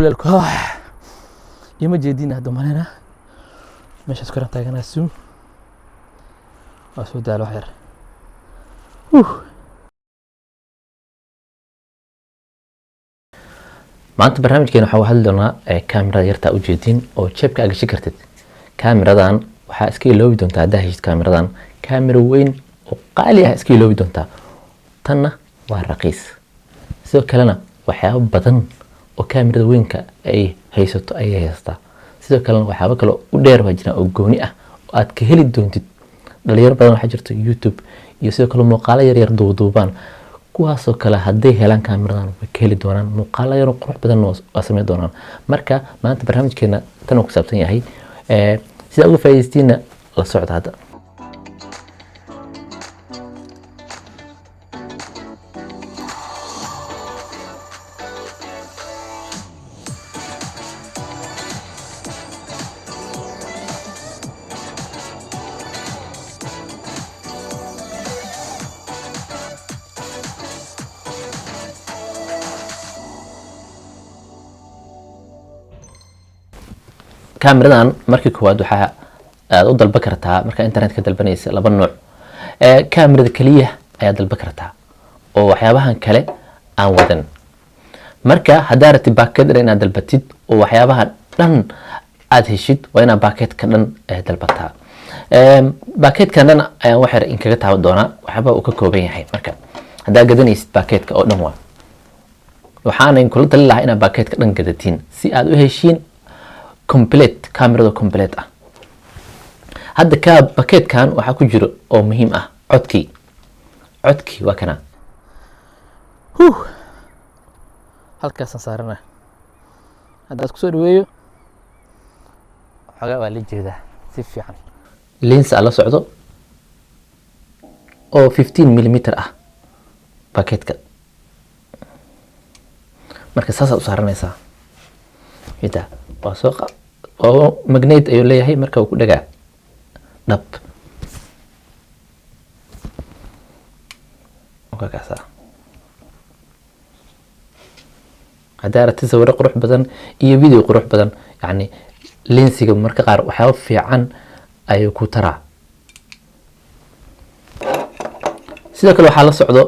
Kuleelku ima jeedin hadda malena meeshaas koran taaganaa suum waa soo daalo wax yar. Maanta barnaamijkeena waxaa hadli doonaa kaamirada yartaa ujeedin oo jeebka aad gashi kartid. Kaamiradan waxaa iska iloobi doontaa haddaa heshid kaamiradan kaamira weyn oo qaali ah, iska iloobi doontaa. Tanna waa raqiis, sidoo kalena waxyaabo badan oo kaamirada weynka ay haysato ayay haysataa. Sidoo kalena waxyaabo kale u dheer baa jiraan oo gooni ah oo aad ka heli doontid. Dhalinyaro badan waxaa jirto YouTube iyo sidoo kale muuqaalo yaryar duuduubaan, kuwaasoo kale hadday helaan kaamiradan way ka heli doonaan, muuqaalo yar oo qurux badan waa sameyn doonaan. Marka maanta barnaamijkeena tan uu ku saabsan yahay, sidaa uga faa'iidaystiinna la socda hadda. Kaamiradan markii koowaad waxaa aad u dalban kartaa markaa internet ka dalbanaysa laba nooc. Kaamirada keliya ayaad dalban kartaa oo waxyaabahan kale aan wadan. Marka haddaa rabtid baakeed dhan inaad dalbatid oo waxyaabaha dhan aad heshid, waa inaad baakeedka dhan dalbataa. Baakeedkan dhan ayaan wax yar inkaga taaban doonaa waxyaabaha uu ka kooban yahay. Marka haddaa gadanaysid baakeedka oo dhan, waa waxaana kula talin lahaa inaad baakeedka dhan gadatiin si aad u heshiin complete, kaamirada complete ah. Hadda ka bakeetkan waxaa ku jiro oo muhiim ah codkii. Codkii waa kana. Huh. Halkaasaan saarana hadda isku soo dhaweeyo xogaa waa la jeedaa si fiican. Lens la socdo oo 15 millimeter ah bakeetka. Marka saasaa u saaranaysaa xitaa waa soo oo magnet ayuu leeyahay, marka uu ku dhagaa dhab waa kaasaa. Haddaa aragtid sawirro qurux badan iyo video qurux badan, yacni lensiga marka qaar waxyaabo fiican ayuu ku taraa. Sidoo kale waxaa la socdo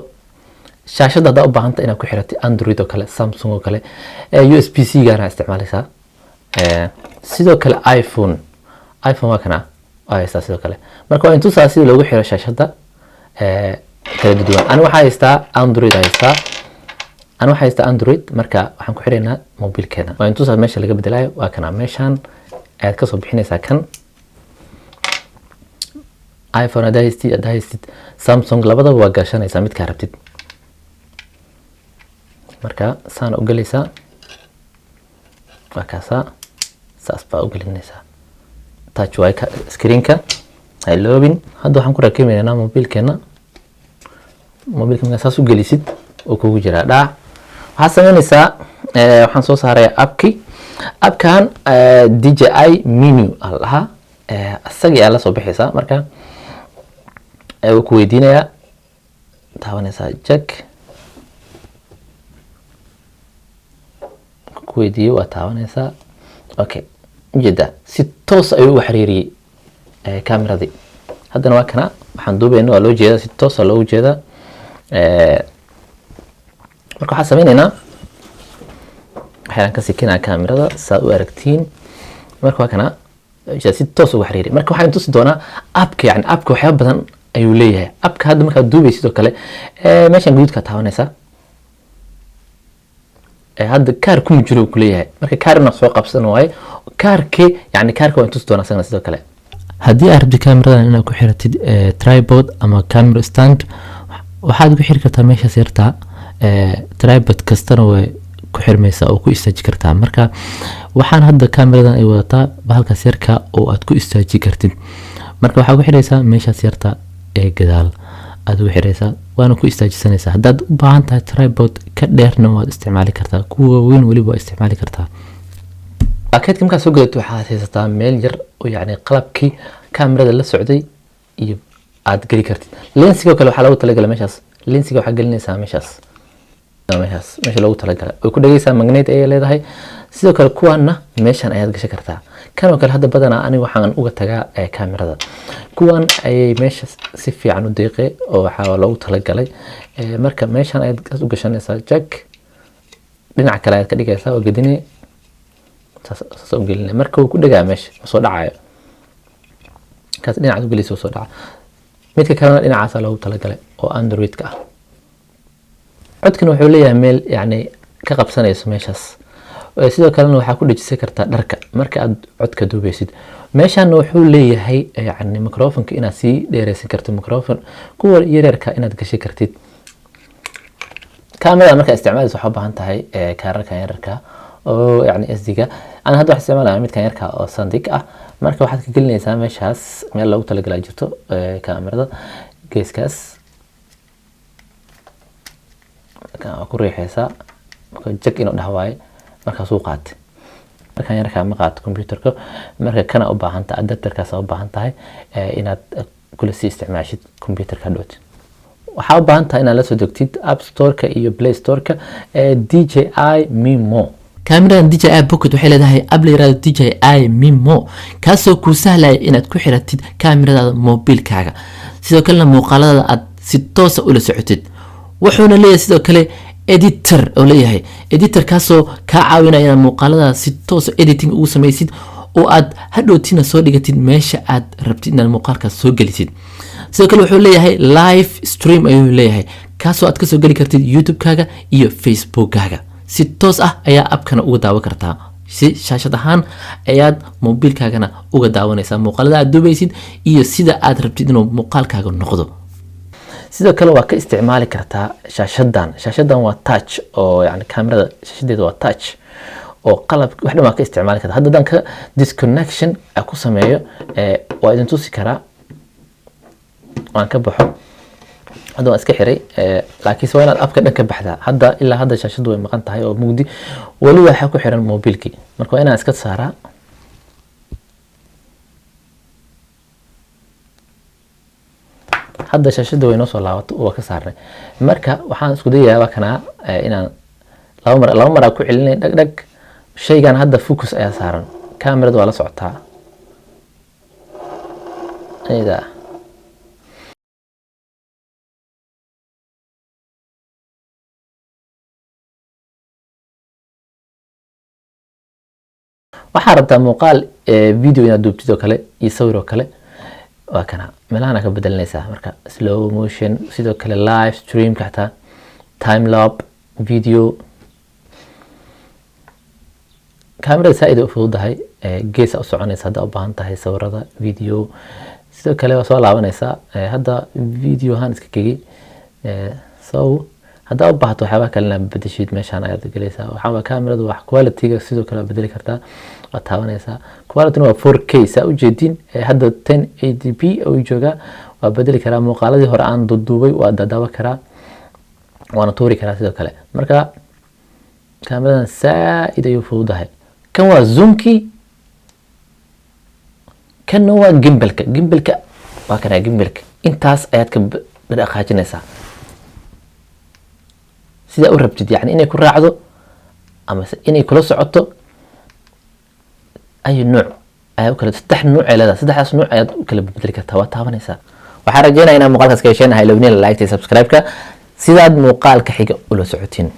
shaashadda haddaa u baahanta inaad ku xiratid Android oo kale, Samsung oo kale, USB C gaana isticmaalaysaa. Sidoo kale iPhone waa kana, waa haystaa sidoo kale. Marka waa intusaa sida loogu xiro shaashadda kala duwan. Ani waxaa haystaa Android haystaa, ani waxaa haystaa Android. Marka waxaan ku xiraynaa mobilkeena. Waa intusaa meesha laga bedelayo, waa kana. Meeshaan ayaad kasoo bixinaysaa kan iPhone haddaa haystid Samsung, labadaba waa gashanaysaa midkaa rabtid. Marka saan u gelaysaa, waa kaasaa, saas baa u gelinaysaa. Touch waay screenka, ha iloobin. Hadda waxaan ku rakibaynaa mobilkeena. Mobilka markaa saas u gelisid oo kugu jiraa dhac, waxaad sameynaysaa, waxaan soo saaraya appki. Appkan DJI Mini aa la dhahaa. Isagii ayaa la soo bixaysaa. Marka wuu ku weydiinayaa, taabanaysaa check ku weydiiyo, waa taabanaysaa. Okay, ujeedaa si toos ayuu ugu xiriiriyey kaamiradii. Haddana waa kana, waxaan duubayna waa loo jeedaa, si toosa loogu jeedaa. Marka waxaan sameyneynaa waxyaalaan ka sikinaa kaamirada saa u aragtiin. Marka waa kana, ujeedaa si toos ugu xiriiriyay. Marka waxaan tusi doonaa appka. Yani appka waxyaaba badan ayuu leeyahay appka. Hadda markaad duubaysid oo kale, meeshan guduudkaa taabanaysaa. Hadda kaar kuma jiro uu kuleeyahay. Marka kaar inaad soo qabsan waaye kaarki, yani kaarka waan tusi doonaa isagana sidoo kale. Haddii aad rabtid kaamiradan inaad ku xiratid tripod ama camera stand, waxaad ku xiri kartaa meeshaas yartaa. Tripod kastana way ku xirmaysaa oo ku istaaji kartaa. Marka waxaan hadda kaamiradan ay wadataa bahalkaas yarka oo aad ku istaaji kartid. Marka waxaa ku xiraysaa meeshaas yarta ee gadaal aad ugu xiraysaa, waana ku istaajisanaysaa. Haddaad u baahan tahay tripod ka dheerna waad isticmaali kartaa, kuwa waaweyn weliba waa isticmaali kartaa. Baakeedka markaad soo gadato waxaad haysataa meel yar oo yacni qalabkii kaamirada la socday iyo aad geli kartid. Lensiga oo kale waxaa loogu talagalay meeshaas. Lensiga waxaa gelinaysaa meeshaas. Meeshaas meesha loogu talagalay way ku dhegeysaa, magnet ayay leedahay. Sidoo kale kuwaanna meeshan ayaad gashan kartaa. Kan oo kale hadda badanaa aniga waxaan uga tagaa kaamirada. Kuwan ayay meesha si fiican u deeqe oo waxaa loogu talagalay. Marka meeshan ayaad u gashanaysaa jack, dhinaca kale ayaad ka dhigaysaa oo gedine, saas u gelinay. Marka wuu ku dhegaa meesha, ma soo dhacayo. Kaas dhinacaad u gelaysa soo dhaca. Midka kalena dhinacaasaa loogu talagalay oo Android-ka ah. Codkan wuxuu leeyahay meel yani ka qabsanayso meeshaas. Sidoo kalena waxaa ku dhejisan kartaa dharka marka aad codka duubeysid. Meeshaana wuxuu leeyahay yani microphoneka inaad sii dheereysan karto, microphone kuwa yaryarka inaad gashi kartid. Kaamirada markaa isticmaalayso waxaa u baahan tahay kaararkan yararka oo yani SD-ga. Ana hadda waxaan isticmaalaya midkan yarka oo sandig ah. Marka waxaad ka gelinaysaa meeshaas, meel loogu talagalay jirto kaamirada geeskaas. Marka waa ku riixaysaa, marka jag inuu dhah waaye, markaasuu qaatay. Markaan yarkaa ma qaato computerka. Marka kana u baahan tahay adapterkaas u baahan tahay inaad kula sii isticmaashid computerka hadhowt. Waxaa u baahan tahay inaad la soo degtid App Storeka iyo Play Storeka DJI Mimo. Kaamiradan DJI Pocket waxay leedahay app la yirahdo DJI Mimo, kaasoo kuu sahlaya inaad ku xiratid kaamiradaada moobilkaaga, sidoo kalena muuqaaladaada aad si toosa ula socotid. Wuxuuna leeyahay sidoo kale editor oo leeyahay editor, kaasoo kaa caawinaya inaad muuqaaladaada si toosa editing ugu samaysid oo aad hadhowtina soo dhigatid meesha aad rabtid inaad muuqaalkaas soo gelisid. Sidoo kale wuxuu leeyahay live stream ayuu leeyahay, kaasoo aad kasoo geli kartid YouTube-kaaga iyo Facebook-kaaga. Si toos ah ayaa appkana uga daawan kartaa, si shaashad ahaan ayaad mobiilkaagana uga daawanaysaa muuqaalada aad duubaysid iyo sida aad rabtid inuu muuqaalkaaga noqdo. Sidoo kale waa ka isticmaali kartaa shaashadan. Shaashadan waa touch oo yani kaamirada shaashadeeda waa touch oo qalab wax dhan waa ka isticmaali kartaa. Hadda haddaan ka disconnection ku sameeyo, waa idin tusi karaa. Waan ka baxo hadda, waan iska xiray, laakiinse waa inaad appka dhan ka baxdaa. Hadda ilaa hadda shaashadu way maqan tahay oo mugdi weli waxaa ku xiran mobiilkii. Marka waa inaan iska saaraa. Hadda shaashada way noo soo laabato, waa ka saarnay. Marka waxaan isku dayayaa waa kanaa inaan laba mar aan ku celinay dhag dhag. Shaygan hadda focus ayaa saaran, kamerada waa la socotaa ayada. Waxaa rabtaa muuqaal video inaad duubtid oo kale iyo sawir oo kale, waa kana meelahana ka bedelinaysaa. Marka slow motion, sidoo kale live streamka, xataa time lapse video. Kaamirada saa-id ay u fududahay, geesa u soconaysa hadda u baahan tahay sawirada, video. Sidoo kale waa soo laabanaysaa. Hadda video ahaan iska gegi. So haddaa u baahato waxyaabaha kale inaad bedeshid, meeshaan ayaad gelaysaa. Waxaa waa kaamiradu wax quality-ga sidoo kale waa bedeli kartaa, waa taabanaysaa. Quality waa 4K saa ujeedin. Hadda 1080p ayuu joogaa, waa bedeli karaa. Muuqaaladii hore aan duuduubay waa dadaawa karaa, waana tuuri karaa sidoo kale. Marka kaamiradan saa-id ayuu fududahay. Kan waa zoomkii, kanna waa gimbalka. Gimbalka waa kana, gimbalka intaas ayaad ka dhaqaajinaysaa sidaa u rabtid, yani inay ku raacdo ama inay kula socoto. Ayu nuuc ayaa u kala, saddex nuuc ay leedahay, saddexdaas nuuc ayaad u kala bedeli kartaa, waa taabanaysaa. Waxaan rajeynaya inaa muuqaalkaas ka hesheen. Ha ilownin like, subscribe-ka, sidaad muuqaalka xiga ula socotiin.